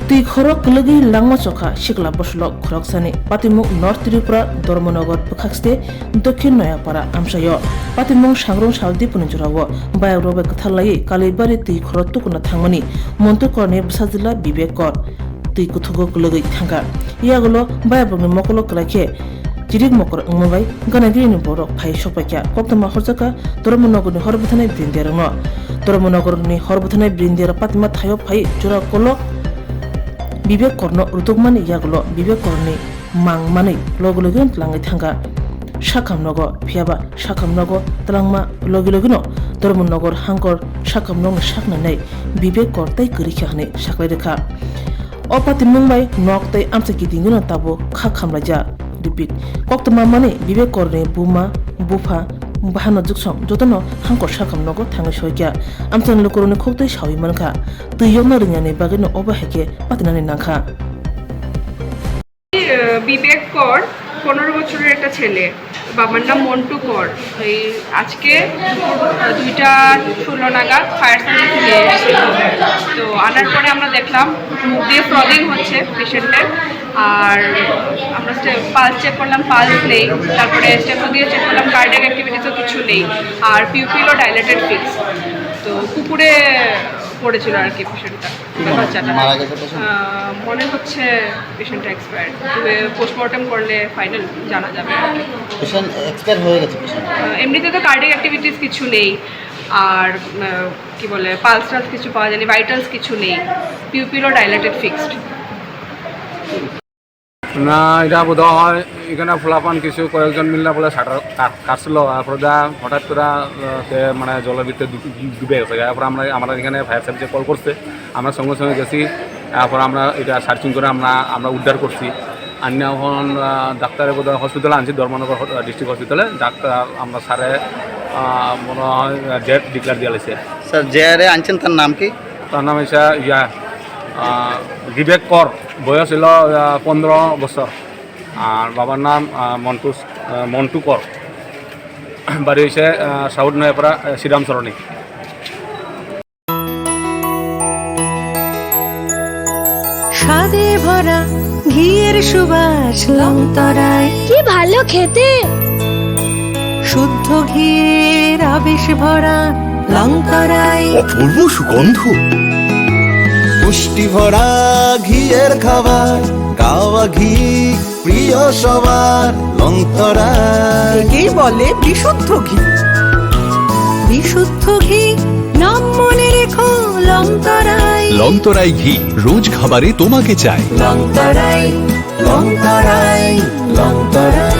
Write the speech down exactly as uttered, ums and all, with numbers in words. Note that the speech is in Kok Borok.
Twi khorok kwlwgwi langma chokha sikla bwswlok khoroksani. Patimung North Tripura, Dharmanagar bwkhakste Dokhin Noyapara amchaio. Patimung sangrung sal dipuni jorao bayakrok bai kwthar laiwi Kalibari twi khorok tukuna thangmani Montu Korni bwsajwla Bibek Kor twi kuthugo kwlwgwi thangkha. Yagulo bayakrokni mokolo kwlai khe chirik mokol wngma bai ganagini borok phai sokpaikha. Koktwma horjakha Dharmanagarni hor bwthanai brindiarokno. Dharmanagarni hor bwthanai brindiarok patima thaio phai jora kolok Bibek Korno rwtwkmani yagulo Bibek Korni mang manwi logi logi twlangwi thangkha sakham nogo, phiyaba sakham nogo twlangma logi logino Dharmanagar hangkor sakham nokni sak nainai Bibek Kor tei kwrwi kha hwnwi saklai rwkha. O patimung bai nok tei amchai kitingino tabuk kha khamlaijak. Repeat, koktwma manwi Bibek Korni buma, bupha, bahano juksong jotono hangkor sakham nogo thangwi soikha. Amchaini lukurokni khuktwi sawi mankha. Twi yokna rwngyani bagwino obo hai khe patinani nangkha. আহ, বিবেক কর, পনেরো বছরের একটা ছেলে। বাবার নাম মন্টু কর। এই আজকে দুপুর দুইটা ষোলো নাগাদ ফায়ার সার্ভিস নিয়ে এসেছিল। তো আনার পরে আমরা দেখলাম মুখ দিয়ে ফ্রদিং হচ্ছে পেশেন্টের। আর আমরা পালস চেক করলাম, পালস নেই। তারপরে স্টেথো দিয়ে চেক করলাম, কার্ডিয়াক অ্যাক্টিভিটিসও কিছু নেই। আর পিউপিলও ডাইলেটেড ফিক্স। তো কুকুরে পড়েছিল আর কি পেশেন্টটা। কি মনে হয়? বাচ্চাটা। মারা গেছে পেশেন্ট? আহ, মনে হচ্ছে পেশেন্টটা এক্সপায়ার্ড। তবে পোস্টমর্টম করলে ফাইনাল জানা যাবে। পেশেন্ট এক্সপায়ার হয়ে গেছে পেশেন্ট। আহ, এমনিতে তো কার্ডিয়াক অ্যাক্টিভিটিস কিছু নেই, আর আহ, কি বলে, পালস টালস কিছু পাওয়া যায়নি, ভাইটালস কিছু নেই, পিউপিলও ডাইলেটেড ফিক্সড। না, এটা বোধ হয় এখানে ফুলাপান কিছু কয়েকজন মিললে বলে শাটার কা- কাটছিল। তারপরে যা হঠাৎ করে আহ, সে মানে জলের ভিতরে ডু- ডুবে গেছে। তারপরে আমরা আমরা এখানে ফায়ার সার্ভিসে কল করছে, আমরা সঙ্গে সঙ্গে গেছি। তারপর আমরা এটা সার্চিং করে আমরা আমরা উদ্ধার করছি। আনিয়া এখন আহ, ডাক্তারে বোধ হয় হসপিটালে আনছি, ধর্মনগর ডিস্ট্রিক্ট হসপিটালে। ডাক্তার আমরা স্যারে আহ, মনে হয় ডেথ ডিক্লেয়ার দিয়ে লাইছে। স্যার, যে আরে আনছেন তার নাম কি? তার নাম হচ্ছে ইয়া আহ, বিবেক কর, বয়স হলো আহ, পনেরো বছর। আর বাবার নাম আহ, মন্টু আহ, মন্টু কর। বাড়ি হচ্ছে আহ, সাউথ নয়াপাড়া আহ, শ্রীরাম সরণি। স্বাদে ভরা ঘিয়ের সুবাস লংতরায়। কি ভালো খেতে। শুদ্ধ ঘিয়ের আবেশ ভরা লংতরায়। অপূর্ব সুগন্ধ। পুষ্টি ভরা ঘিয়ের খাবার, গাওয়া ঘি প্রিয় সবার। লংতরায়। একেই বলে বিশুদ্ধ ঘি। বিশুদ্ধ ঘি, নাম মনে রেখো লংতরায়। লংতরাই ঘি রোজ খাবারে তোমাকে চাই। লংতরায়, লংতরায়, লংতরায়।